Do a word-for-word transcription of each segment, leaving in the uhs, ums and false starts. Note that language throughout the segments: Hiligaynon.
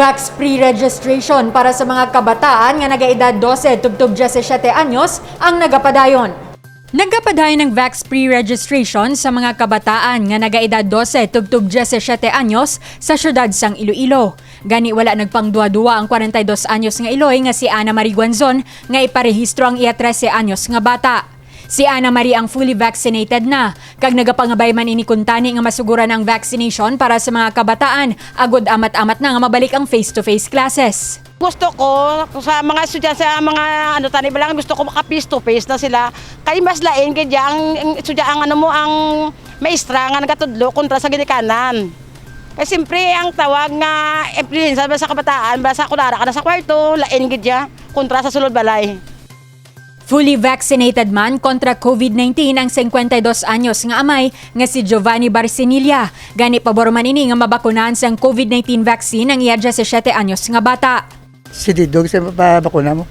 Vax pre-registration para sa mga kabataan nga nagaedad dose tubtob diyesisiete anyos ang nagapadayon. Nagapadayon ang vax pre-registration sa mga kabataan nga nagaedad dose tubtob diyesisiete anyos sa siyudad sang Iloilo. Gani, wala nagpangduwa-duwa ang kwarenta y dos anyos nga iloy nga si Ana Marie Guanzon nga iparehistro ang iya trese anyos nga bata. Si Ana Marie ang fully vaccinated na, kag nagapangabay man ini kuntani nga masuguran ang vaccination para sa mga kabataan, agod amat-amat na nga mabalik ang face-to-face classes. Gusto ko sa mga estudyante, sa mga ano tani ba lang, gusto ko maka face to face na sila. Kay mas lain gid ya ang, ang estudya-, ang ano mo, ang maestra nga nagatudlo kontra sa ginikanan. Kay siyempre ang tawag nga influenza ba sa kabataan, ba sa kunara ka na sa kwarto, lain gid ya kontra sa sulod balay. Fully vaccinated man kontra COVID nineteen ang singkwenta y dos anyos nga amay nga si Giovanni Barcinilla. Gani, pabor man ini nga mabakunahan sang COVID nineteen vaccine ang iya diyesisiete anyos nga bata. Si Didog sa pabakuna mo.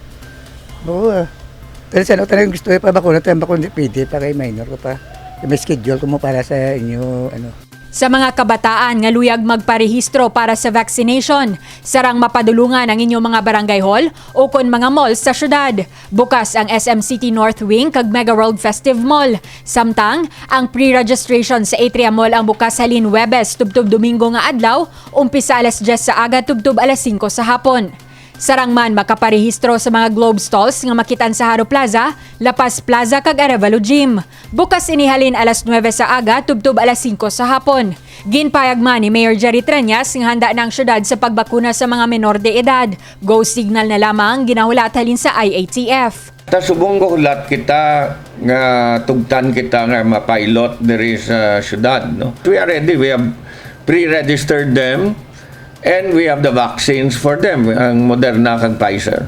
Oo, ah. Pero sa ano talagang gusto yung pabakuna, tayo bakuna di pwede pa kay minor ko pa. May schedule ko mo para sa inyo, ano. Sa mga kabataan nga luyag magparehistro para sa vaccination, sarang mapadulungan ang inyong mga barangay hall o kon mga mall sa syudad. Bukas ang S M City North Wing kag Mega World Festive Mall. Samtang, ang pre-registration sa Atria Mall ang bukas halin Huwebes tubtob Domingo nga adlaw, umpisa alas diyes sa aga tubtob alas singko sa hapon. Sarang man makaparehistro sa mga Globe stalls nga makitaan sa Haro Plaza, La Paz Plaza, kag Arevalo Gym. Bukas ini halin alas nuwebe sa aga tubtob alas singko sa hapon. Ginpayag man ni Mayor Jerry Treñas nga handa na ang syudad sa pagbakuna sa mga menor de edad. Go signal na lamang, ginahulat halin sa I A T F. Ta subong ko hulat kita nga tugtan kita nga ma-pilot diri sa syudad, no? We are ready. We have pre-registered them and we have the vaccines for them, ang Moderna kag Pfizer.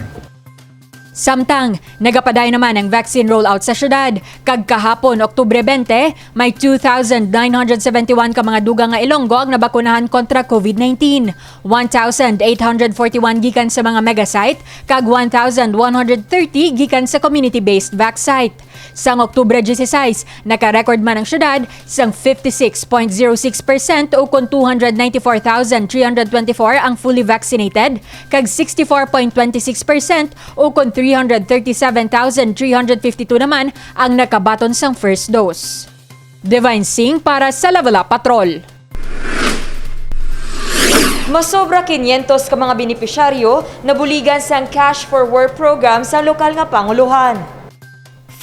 Samtang, nagapadayon naman ang vaccine rollout sa syudad, kag kahapon, Oktubre twenty, may two thousand nine hundred seventy-one ka mga dugang nga Ilonggo ang nabakunahan kontra COVID nineteen. One thousand eight hundred forty-one gikan sa mga mega site, kag one thousand one hundred thirty gikan sa community-based vac site. Sang Oktubre dieciséis, naka-record man ang syudad sang fifty-six point zero six percent o kon two hundred ninety-four thousand three hundred twenty-four ang fully vaccinated, kag sixty-four point twenty-six percent o kon three hundred thirty-seven thousand three hundred fifty-two naman ang nakabaton sang first dose. Divine Singh para sa Level Up Patrol. Masobra quinientos ka mga benepisyaryo nabuligan sang Cash for Work program sa lokal nga panguluhan.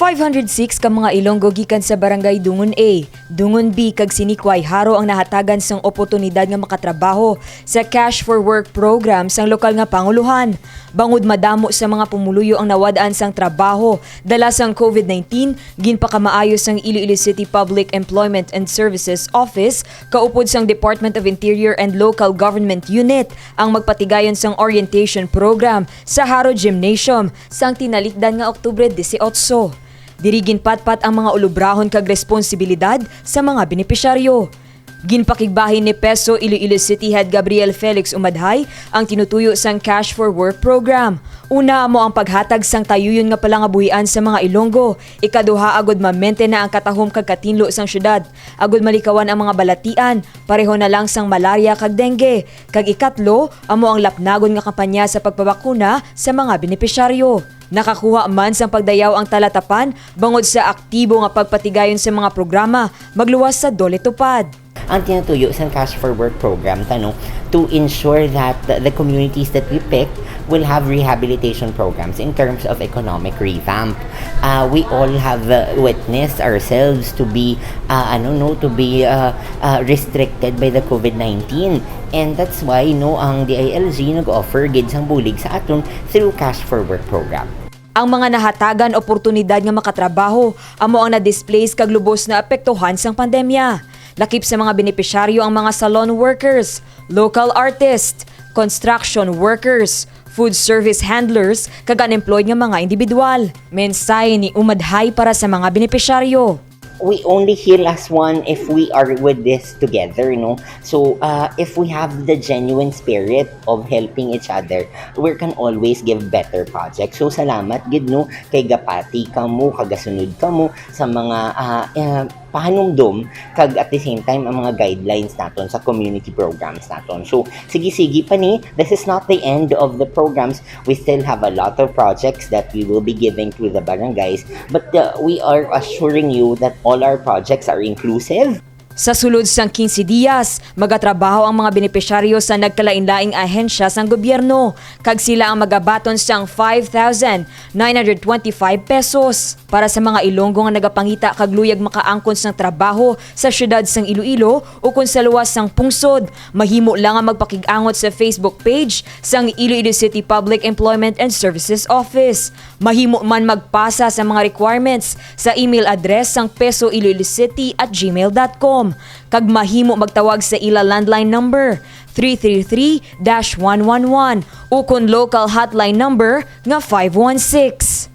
Five hundred six ka mga Ilonggo gikan sa Barangay Dungon A, Dungon B, kag Sinikway, Jaro ang nahatagan sang oportunidad nga makatrabaho sa Cash for Work program sang lokal nga panguluhan. Bangod madamo sa mga pumuluyo ang nawad-an sang trabaho dala sang COVID nineteen, ginpakamaayo sang Iloilo City Public Employment and Services Office, kaupod sang Department of Interior and Local Government Unit, ang magpatigayon sang orientation program sa Jaro Gymnasium sang tinalikdan nga Oktubre dieciocho. Diri ginpatpat ang mga ulobrahon kag responsibilidad sa mga benepisyaryo. Ginpakigbahin ni PESO Iloilo City Head Gabriel Felix Umadhay ang tinutuyo sang Cash for Work program. Una, amo ang paghatag sang tayuyon nga palangabuhian sa mga Ilonggo. Ikaduha, agud ma-maintain na ang katahom kag katinlo sang syudad, agud malikawan ang mga balatian, pareho na lang sang malaria kag dengue. Kag ikatlo, amo ang lapnagon nga kampanya sa pagpabakuna sa mga benepisyaryo. Nakakuha man sang pagdayaw ang Talatapan bangod sa aktibo nga pagpatigayon sa mga programa magluwas sa DOLE TUPAD. Ang tinutuyo sang Cash for Work program ta, no, to ensure that the, the communities that we pick will have rehabilitation programs in terms of economic revamp. Uh, we all have, uh, witnessed ourselves to be, uh, ano, no, to be, uh, uh, restricted by the COVID nineteen. And that's why, no, ang D I L G nag-offer gid sang bulig sa aton through Cash for Work program. Ang mga nahatagan oportunidad nga makatrabaho amo ang na-displace kag lubos na apektuhan sang pandemya. Lakip sa mga benepisyaryo ang mga salon workers, local artists, construction workers, food service handlers, kag unemployed nga mga individual. Mensahe ni Umadhay para sa mga benepisyaryo. We only heal as one if we are with this together, no? So, uh, if we have the genuine spirit of helping each other, we can always give better projects. So, salamat gid, no, kay gapati kamo, kagasunod kamo sa mga, uh, uh, pahanumdom kag at the same time ang mga guidelines naton sa community programs naton. So, sige-sige pa ni, this is not the end of the programs. We still have a lot of projects that we will be giving to the barangays, but uh, we are assuring you that all our projects are inclusive. Sa sulod sang quince dias, magatrabaho ang mga benepisyaryo sa nagkalainlaing ahensya sang gobyerno, kag sila ang magabaton sang five thousand nine hundred twenty-five pesos. Para sa mga Ilonggo nga nagapangita kag luyag makaangkon sang trabaho sa siyudad sang Iloilo ukon sa luwas sang pungsod, mahimo lang nga magpakig-angot sa Facebook page sang Iloilo City Public Employment and Services Office. Mahimo man magpasa sa mga requirements sa email address sang pesoiloilocity at gmail dot com, kag mahimo magtawag sa ila landline number three three three dash one one one ukon local hotline number nga five one six.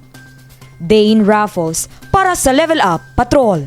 Dane Raffles para sa Level Up Patrol.